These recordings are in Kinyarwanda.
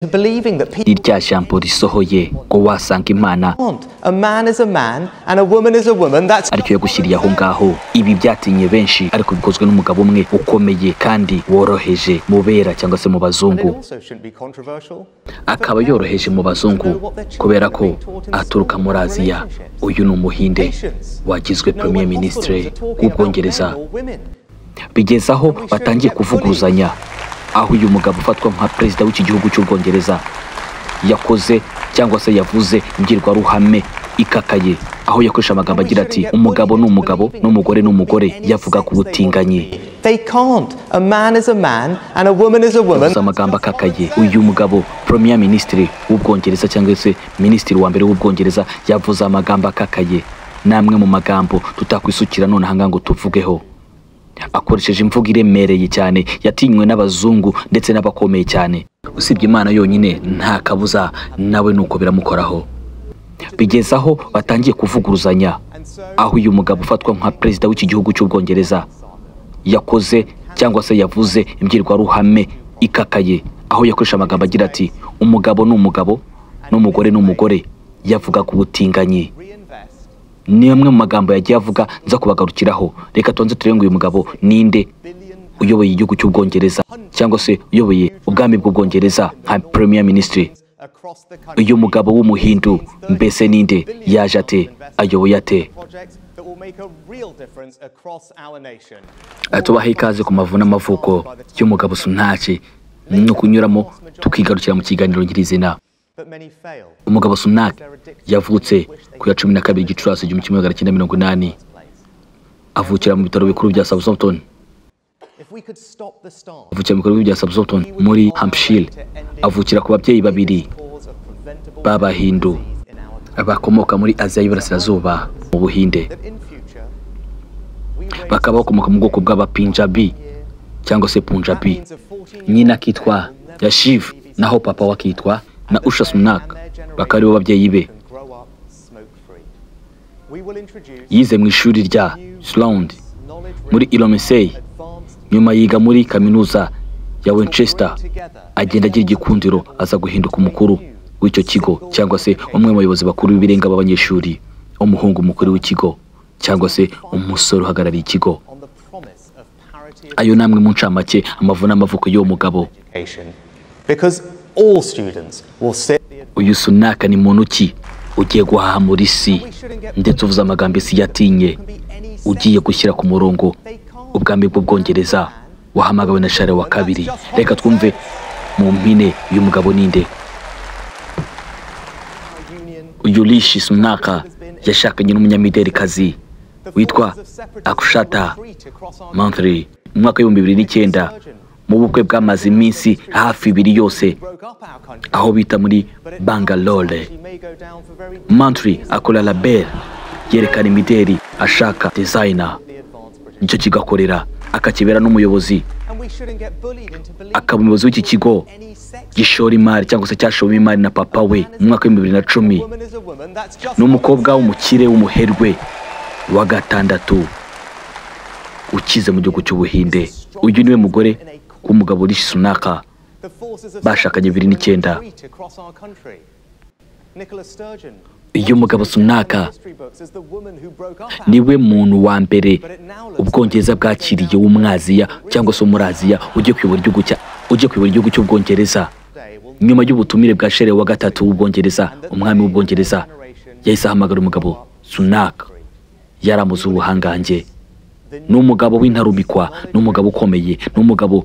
Ni rya jambo risohoye ngo wasanga Imana aricyo yagushyiriye aho ngaho. Ibi byatinye benshi, ariko bikozwe n'umugabo umwe ukomeye kandi woroheje mu bera cyangwa se mu bazungu. Akaba yoroheje mu bazungu kubera ko aturuka muri Aziya. Uyu ni umuhinde wagizwe Premier Ministre w'Ubwongereza. Bigeze aho batangiye kuvuguruzanya, aho uyu mugabo ufatwa nka perezida w'iki gihugu cy'Ubwongereza yakoze cyangwa se yavuze imbwirwaruhame ikakaye, aho yakoresha amagambo agira ati umugabo ni umugabo n'umugore ni umugore, yavuga ku butinganyi. Yavuze amagambo akakaye. Uyu mugabo Premier Ministre w'Ubwongereza cyangwa se Minisitiri wa mbere w'Ubwongereza yavuze amagambo akakaye, namwe mu magambo tutakwisukira none aha ngaha ngo tuvugeho. Akoresheje imvugo iremereye cyane, yatinywe n'abazungu ndetse n'abakomeye cyane. Usibye Imana yonyine nta kabuza nawe nuko biramukoraho. Bigeze aho batangiye kuvuguruzanya, aho uyu mugabo ufatwa nka perezida w'iki gihugu cy'Ubwongereza yakoze cyangwa se yavuze imbwirwaruhame ikakaye, aho yakoresha amagambo agira ati umugabo ni umugabo n'umugore ni umugore, yavuga ku butinganyi. Ni amwe mu magambo yagiye avuga, nza kubagarukiraho. Reka tubanze turebe ngo uyu mugabo ninde uyoboye igihugu cy'Ubwongereza cyangwa se uyoboye ubwami bw'Ubwongereza nka Premier Ministre. Uyu mugabo w'umuhindu mbese ninde? Yaje ate? Ayoboye ate? Tubahe ikaze ku mavu n'amavuko y'umugabo Sunak, no kunyuramo tukigarukira mu kiganiro nyirizina. Umugabo Sunak yavutse ku ya 12 Gicurasi 1980, avukira mu bitaro bikuru bya Southampton. Avukira mu bitaro bya Southampton muri Hampshire. Avukira ku babyeyi babiri b'Abahindu bakomoka muri Aziya y'Iburasirazuba mu Buhinde, bakaba bakomoka mu bwoko bw'Abapinjabi cyangwa se Punjabi. Nyina akitwa Yashiv, naho papa we akitwa na Usha Sunak, bakaba aribo babyeyi be. Yize mu ishuri rya Slough muri Ilomesey, nyuma yiga muri kaminuza ya Winchester. Agenda agira igikundiro, aza guhinduka umukuru w'icyo kigo cyangwa se umwe mu bayobozi bakuru b'ibirenga b'abanyeshuri, umuhungu mukuru w'ikigo cyangwa se umusore uhagarariye ikigo. Ayo namwe mu ncamake amavu n'amavuko y'uwo mugabo. Uyu Sunak ni muntu ki ugiye guhaha muri si, ndetse uvuze amagambo isi yatinye, ugiye gushyira ku murongo ubwami bw'Ubwongereza, wahamagawe na Charles wa kabiri. Reka twumve mu mpine uyu mugabo ninde. Uyu Rishi Sunak yashakanye n'umunyamidelikazi witwa Akshata Mantri mu mwaka w'ibihumbi 2009, mu bukwe bwamaze iminsi hafi ibiri yose, aho bita muri Bangalore. Mantri akora label yerekana imideli ashaka designer, nicyo kigakorera, akakibera n'umuyobozi, akaba umuyobozi w'iki kigo gishora imari cyangwa se cyashowe imari na papa we mu mwaka w'ibihumbi 2010. Ni umukobwa w'umukire w'umuherwe wa gatandatu ukize mu gihugu cy'Ubuhinde. Uyu niwe mugore w'umugabo Rishi Sunak bashakanye 2009. Uyu mugabo Sunak niwe muntu wa mbere Ubwongereza bwakiriye w'umwaziya cyangwa se umuraziya ugiye kuyobora igihugu cy'Ubwongereza. Nyuma y'ubutumire bwa Charles wa gatatu w'Ubwongereza, umwami w'Ubwongereza yahise ahamagara umugabo Sunak. Yaramuze ubuhangange, ni umugabo w'intarumikwa, ni umugabo ukomeye, ni umugabo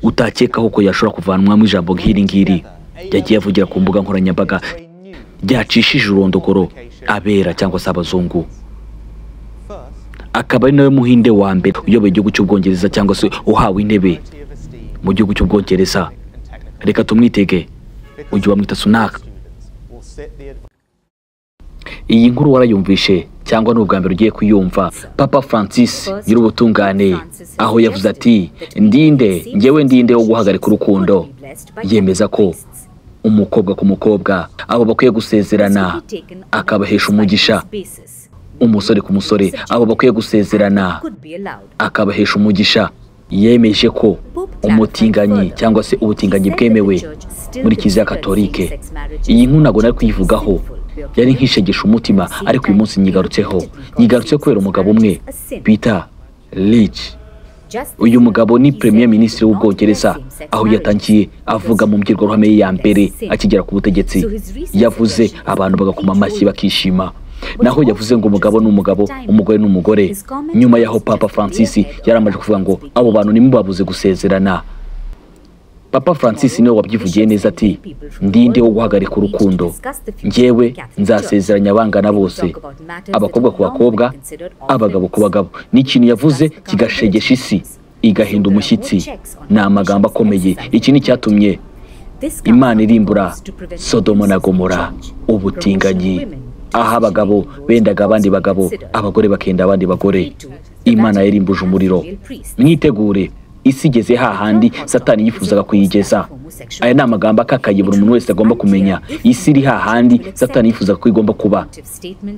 utakekaho ko yashobora kuvanwamo ijambo nk'iri ngiri yagiye avugira ku mbuga nkoranyambaga ryacishije urondogoro abera cyangwa se abazungu. Akaba ari nawe muhinde wa mbere uyoboye igihugu cy'Ubwongereza cyangwa se uhawe intebe mu gihugu cy'Ubwongereza. Reka tumwitege, uyu bamwita Sunak. Iyi nkuru warayumvishe cyangwa ni ubwa mbere ugiye kuyumva? Papa Francis nyir'ubutungane aho yavuze ati ndinde, njyewe ndinde wo guhagarika urukundo, yemeza ko umukobwa ku mukobwa abo bakwiye gusezerana akabahesha umugisha, umusore ku musore abo bakwiye gusezerana akabahesha umugisha. Yemeje ko umutinganyi cyangwa se ubutinganyi bwemewe muri Kiliziya Katolike. Iyi nkuru ntabwo nari kuyivugaho, yari nkishegesha umutima, ariko uyu munsi nyigarutseho. Nyigarutse kubera umugabo umwe bita Rich. Uyu mugabo ni Premier Ministre w'Ubwongereza, aho yatangiye avuga mu mbwirwaruhame ye ya mbere akigera ku butegetsi. Yavuze abantu bagakoma amashyi bakishima. Naho yavuze ngo umugabo ni umugabo, umugore ni umugore. Nyuma yaho Papa Francis yaramaje kuvuga ngo abo bantu nimubabuze gusezerana. Papa Francis niwe wabyivugiye neza ati ndinde wo guhagarika urukundo, njyewe nzasezeranya abangana bose, abakobwa ku bakobwa, abagabo ku bagabo. Ni ikintu yavuze kigashegesha isi, igahinda umushyitsi. Ni amagambo akomeye. Iki ni cyatumye Imana irimbura Sodoma na Gomora, ubutinganyi, aho abagabo bendaga abandi bagabo, abagore bakenda abandi bagore. Imana yarimbuje umuriro. Mwitegure, isi igeze hahandi Satani yifuzaga kuyigeza. Aya ni amagambo akakaye buri muntu wese agomba kumenya. Isi iri hahandi Satani yifuzaga ko igomba kuba.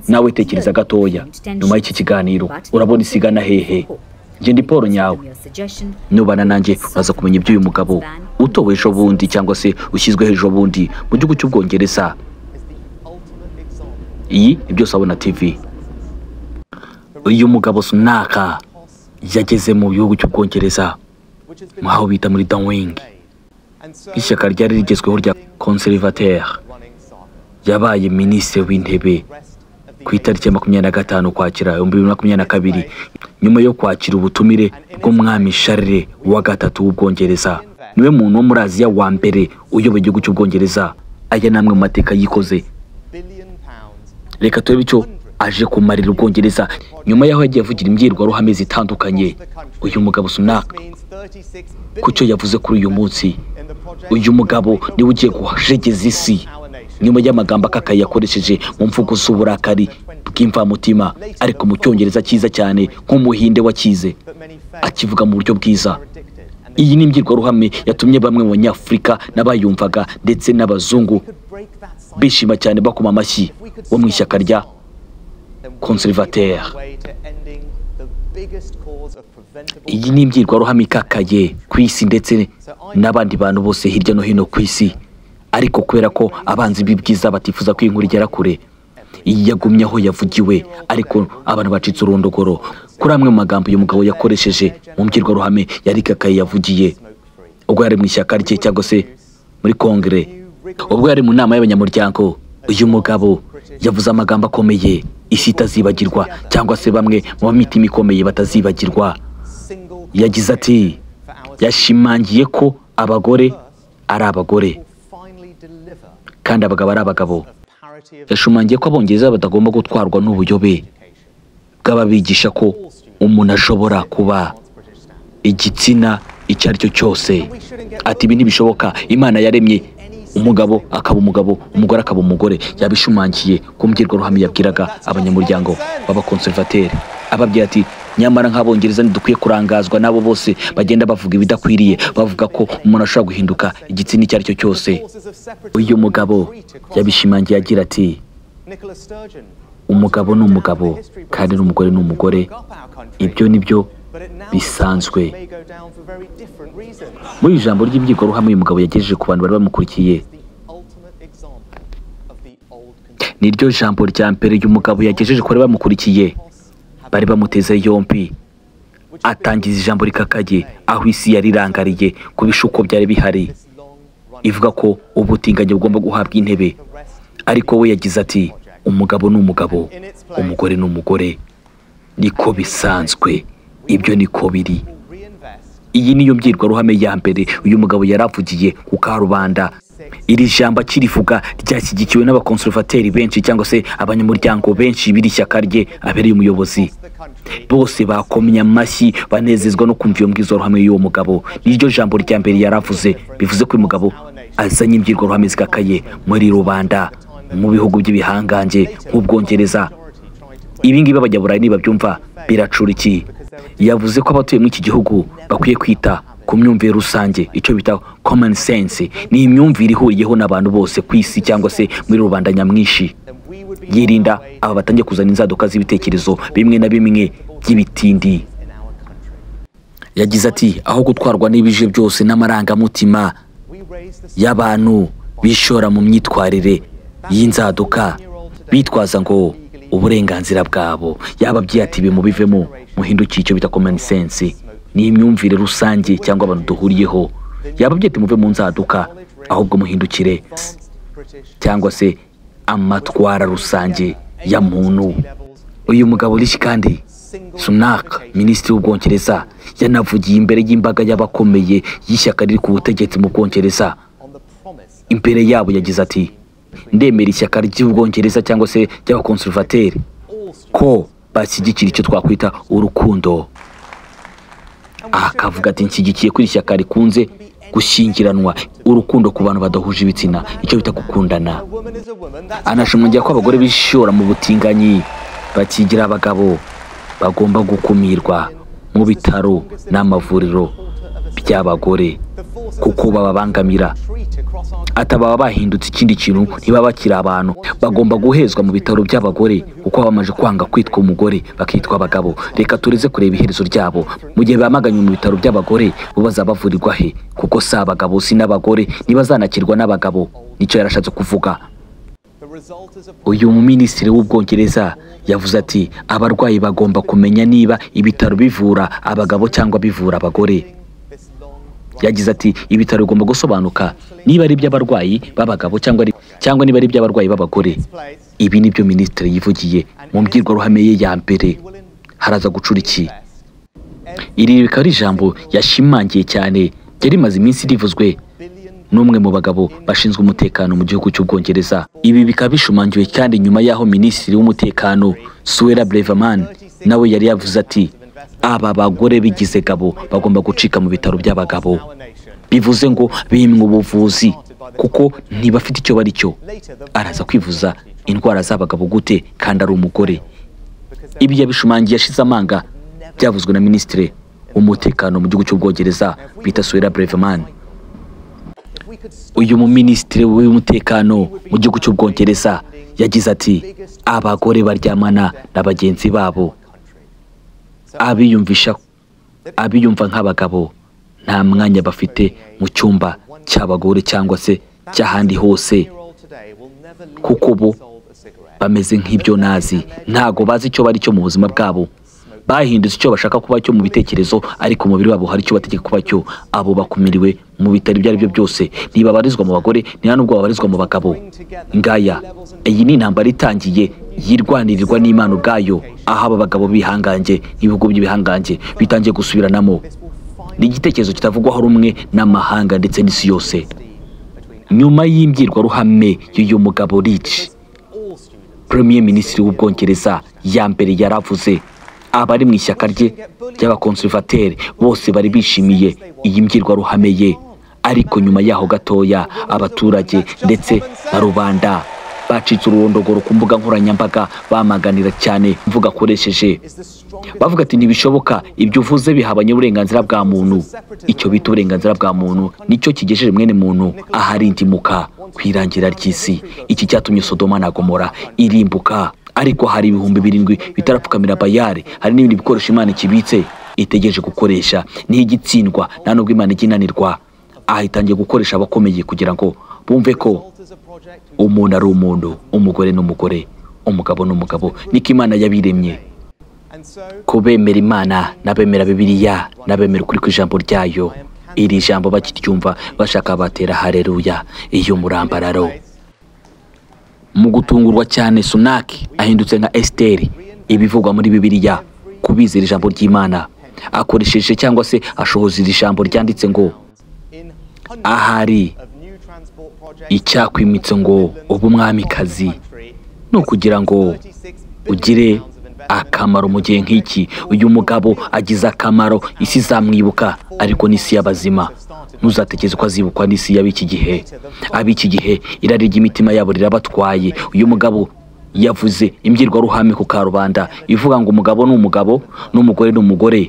Nawe tekereza gatoya nyuma y'iki kiganiro, urabona isi igana hehe? Njye ndi Paul Nyawe, nubana nanjye uraza kumenya iby'uyu mugabo utowe ejo bundi cyangwa se ushyizweho ejo bundi mu gihugu cy'Ubwongereza. Iyi ni Byose Abona TV. Uyu mugabo Sunak yageze mu gihugu cy'Ubwongereza, aho bita muri Downing, ishyaka ryari rigezweho rya Conservateur. Yabaye minisitiri w'intebe ku itariki ya 25 Ukwakira 2022, nyuma yo kwakira ubutumire bw'umwami Charles wa gatatu w'Ubwongereza. Niwe muntu wo muri Aziya wa mbere uyoboye igihugu cy'Ubwongereza. Aya ni amwe mu mateka yikoze. Reka turebe icyo aje kumarira Ubwongereza nyuma yaho yagiye avugira imbwirwaruhame zitandukanye. Uyu mugabo Sunak, ku cyo yavuze kuri uyu munsi, uyu mugabo niwe ugiye guhejegeza isi nyuma y'amagambo akakaye yakoresheje mu mvugo z'uburakari bw'imvamutima, ariko mu Cyongereza cyiza cyane nk'umuhinde wakize, akivuga mu buryo bwiza. Iyi ni imbwirwaruhame yatumye bamwe mu Banyafurika n'abayumvaga ndetse n'abazungu bishima cyane, bakoma amashyi, bo mu ishyaka rya Conservateur. Iyi ni imbwirwaruhame ikakaye ku isi ndetse n'abandi bantu bose hirya no hino ku isi, ariko kubera ko abanzi b'ibyiza batifuza ko inkuru igera kure, iyi yagumye aho yavugiwe, ariko abantu bacitse urondogoro kuri amwe mu magambo uyu mugabo yakoresheje mu mbwirwaruhame yari ikakaye yavugiye ubwo yari mu ishyaka rye cyangwa se muri kongere, ubwo yari mu nama y'abanyamuryango. Uyu mugabo yavuze amagambo akomeye isi itazibagirwa, cyangwa se bamwe mu bamitima ikomeye batazibagirwa. Yagize ati yashimangiye ko abagore ari abagore kandi abagabo ari abagabo. Yashimangiye ko Abongereza batagomba gutwarwa n'ubuyobe bw'ababigisha ko umuntu ashobora kuba igitsina icyo ari cyo cyose. Ati ibi ntibishoboka, Imana yaremye umugabo akaba umugabo, umugore akaba umugore. Yabishimangiye ku mbwirwaruhame yabwiraga abanyamuryango b'abakonservateri, ababwira ati nyamara nk'Abongereza ntidukwiye kurangazwa n'abo bose bagenda bavuga ibidakwiriye, bavuga ko umuntu ashobora guhinduka igitsina icyo ari cyo cyose. Uyu mugabo yabishimangiye agira ati umugabo ni umugabo kandi n'umugore ni umugore, ibyo nibyo bisanzwe. Muri ijambo ry'imbwirwaruhame uyu mugabo yagejeje ku bantu bari bamukurikiye, niryo jambo rya mbere uyu mugabo yagejeje ku bari bamukurikiye, bari bamuteze yombi. Atangiza ijambo rikakaye aho isi yari irangariye ku bishuko byari bihari, ivuga ko ubutinganyi bugomba guhabwa intebe, ariko we yagize ati umugabo ni umugabo, umugore ni umugore, niko bisanzwe, ibyo niko biri. Iyi niyo mbwirwaruhame ya mbere uyu mugabo yaravugiye ku karubanda. Iri jambo akirivuga ryashyigikiwe n'abakonservateri benshi cyangwa se abanyamuryango benshi b'iri shyaka rye abereye umuyobozi. Bose bakomye amashyi banezezwa no kumva iyo mbwirwaruhame y'uwo mugabo. Niryo jambo rya mbere yaravuze, bivuze ko uyu mugabo azanye imbwirwaruhame zikakaye muri rubanda mu bihugu by'ibihangange nk'Ubwongereza. Ibi ngibi abanyaburayi nibabyumva biracura iki? Yavuze ko abatuye muri iki gihugu bakwiye kwita ku myumvire rusange, icyo bita common sense, ni imyumvire ihuriyeho n'abantu bose ku isi cyangwa se muri rubanda nyamwinshi. Yirinda aba batangiye kuzana inzaduka z'ibitekerezo bimwe na bimwe by'ibitindi. Yagize ati aho gutwarwa n'ibije byose n'amarangamutima y'abantu bishora mu myitwarire y'inzaduka bitwaza ngo uburenganzira bwabo, yababwiye ati bimubivemo muhindukiye icyo bita common sense, ni imyumvire rusange cyangwa abantu duhuriyeho. Yababwiye ati muve mu nzaduka ahubwo muhindukire cyangwa se amatwara rusange ya muntu. Uyu mugabo Rishi kandi Sunak, minisitiri w'Ubwongereza, yanavugiye imbere y'imbaga y'abakomeye y'ishyaka riri ku butegetsi mu Bwongereza. Imbere yabo yagize ati ndemera ishyaka ry'Ubwongereza cyangwa se ry'abakonservateri ko bashyigikira icyo twakwita urukundo. Akavuga ati nshyigikiye ko iri shyaka rikunze gushyingiranwa, urukundo ku bantu badahuje ibitsina, icyo bita gukundana. Anashimangira ko abagore bishora mu butinganyi bakigira abagabo bagomba gukumirwa mu bitaro n'amavuriro by'abagore kuko bababangamira. Atababa bahindutse ikindi kintu, ntibaba bakiri abantu, bagomba guhezwa mu bitaro by'abagore kuko bamaze kwanga kwitwa umugore bakitwa abagabo. Reka tureze kureba iherezo ryabo mu gihe bamaganywe mu bitaro by'abagore, bo bazabavurirwa he? Kuko si abagabo si n'abagore, ntibazanakirwa n'abagabo. Nicyo yarashatse kuvuga. Uyu muminisitiri w'Ubwongereza yavuze ati abarwayi bagomba kumenya niba ibitaro bivura abagabo cyangwa bivura abagore. Yagize ati ibitaro bigomba gusobanuka niba ari iby'abarwayi b'abagabo cyangwa niba ari iby'abarwayi b'abagore. Ibi nibyo minisitiri yivugiye mu mbwirwaruhame ye ya mbere. Haraza gucura iki? Iri bikaba ari ijambo yashimangiye cyane, ryari rimaze iminsi rivuzwe n'umwe mu bagabo bashinzwe umutekano mu gihugu cy'Ubwongereza. Ibi bikaba bishumangiwe kandi nyuma y'aho minisitiri w'umutekano Suella Braverman nawe yari yavuze ati aba bagore bigize gabo bagomba gucika mu bitaro by'abagabo. Bivuze ngo bimwe ubuvuzi kuko ntibafite icyo bari cyo. Araza kwivuza indwara z'abagabo gute kandi ari umugore? Ibi yabishumangiye ashize amanga, byavuzwe na minisitiri w'umutekano mu gihugu cy'Ubwongereza bita Suella Braverman. Uyu muminisitiri w'umutekano mu gihugu cy'Ubwongereza yagize ati abagore baryamana na bagenzi babo abiyumva nk'abagabo nta mwanya bafite mu cyumba cy'abagore cyangwa se cy'ahandi hose, kuko bo bameze nk'ibyo nazi, ntago bazi icyo bari cyo mu buzima bwabo. Bahindutse icyo bashaka kuba cyo mu bitekerezo, ariko umubiri wabo hari icyo bategeka kuba cyo. Abo bakumiriwe mu bitaro ibyo ari byo byose, ntibabarizwa mu bagore, nta nubwo babarizwa mu bagabo. Ngaya iyi ni intambara itangiye yirwanirirwa n'Imana ubwayo, aho aba bagabo bihangange n'ibihugu by'ibihangange bitangiye gusubiranamo. Ni igitekerezo kitavugwaho rumwe n'amahanga ndetse n'isi yose. Nyuma y'imbwirwaruhame y'uyu mugabo Rishi, Premier Ministre w'Ubwongereza ya mbere yaravuze abari mu ishyaka rye ry'abakonservateri bose bari bishimiye iyi mbwirwaruhame ye, ariko nyuma yaho gatoya abaturage ndetse na rubanda bacitse ururondogoro ku mbuga nkoranyambaga bamaganira cyane mvuga akoresheje, bavuga ati ntibishoboka, ibyo uvuze bihabanye uburenganzira bwa muntu. Icyo bita uburenganzira bwa muntu nicyo kigejeje mwene muntu aharindimuka kwirangira ry'isi. Iki cyatumye Sodoma na Gomora irimbuka, ariko hari 7,000 bitarapfukamira Bayali. Hari n'ibindi bikoresho Imana ikibitse itegereje gukoresha, niho igitsindwa nta nubwo Imana ikinanirwa. Aha itangiye gukoresha abakomeye kugira ngo bumve ko umuntu ari umuntu, umugore n'umugore, umugabo n'umugabo, niko Imana yabiremye. Kubemera Imana n'abemera Bibiliya n'abemera ukuri kw'ijambo ryayo, iri jambo bakiryumva bashaka batera haleluya iyo murambararo. Mu gutungurwa cyane, Sunak ahindutse nka Esteri ibivugwa muri Bibiliya kubizera ijambo ry'Imana, akoresheje cyangwa se ashohoza iri jambo ryanditse ngo ahari icyakwimitse ngo ubu umwamikazi, ni ukugira ngo ugire akamaro mu gihe nk'iki. Uyu mugabo agize akamaro, isi izamwibuka, ariko n'isi y'abazima. Ntuzatekereze ko azibukwa n'isi y'ab'iki gihe. Ab'iki gihe irari ry'imitima yabo rirabatwaye. Uyu mugabo yavuze imbwirwaruhame ku karubanda ivuga ngo umugabo ni umugabo n'umugore ni umugore,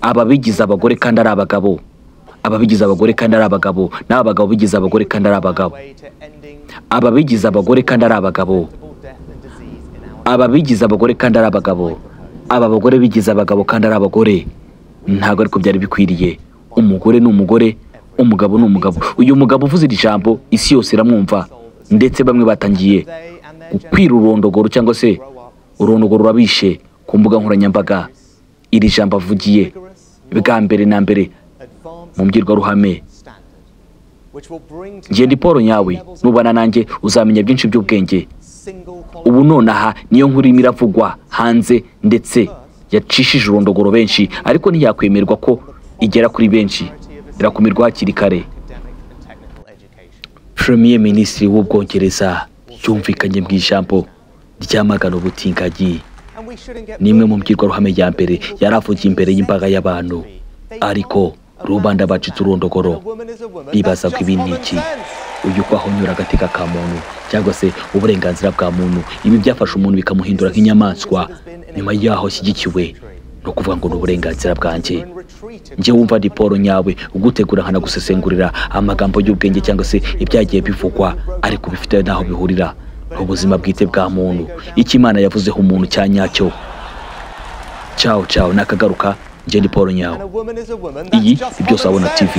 ababigize abagore kandi ari abagabo, ababigize abagore kandi ari abagabo, n'abagabo bigize abagore kandi ari abagabo, ababigize abagore kandi ari abagabo, ababigize abagore kandi ari abagabo, aba bagore bigize abagabo kandi ari abagore. Ntabwo ariko byari bikwiriye. Umugore ni umugore, umugabo ni umugabo. Uyu mugabo uvuze iri jambo isi yose iramwumva, ndetse bamwe batangiye gukwira ururondogoro cyangwa se ururondogoro rurabishe ku mbuga nkoranyambaga. Iri jambo avugiye bwa mbere na mbere mu mbwirwaruhame. Njye ndi Paul Nyawe, nubana nanjye uzamenya byinshi by'ubwenge. Ubu nonaha niyo nkuru irimo iravugwa hanze, ndetse yacishije ururondogoro benshi, ariko ntiyakwemerwa ko igera kuri benshi, irakumirwa hakiri kare. Premier Ministre w'Ubwongereza yumvikanye mu ijambo ryamagana ubutinganyi. Ni imwe mu mbwirwaruhame ya mbere yaravugiye imbere y'imbaga y'abantu, ariko rubanda bacitse ururondogoro bibaza ko ibi ni iki. Uyu ko ahonyura agateka ka muntu cyangwa se uburenganzira bwa muntu, ibi byafashe umuntu bikamuhindura nk'inyamaswa. Nyuma yaho ashyigikiwe no kuvuga ngo ni uburenganzira bwanjye. Njye wumva ndi Paul Nyawe ugutegura nkanagusesengurira amagambo y'ubwenge cyangwa se ibyagiye bivugwa ariko bifite n'aho bihurira n'ubuzima bwite bwa muntu, icyo Imana yavuzeho umuntu cya nyacyo. Ciao ciao, nakagaruka. Njye ndi Paul Nyawe, iyi Byose Abona TV.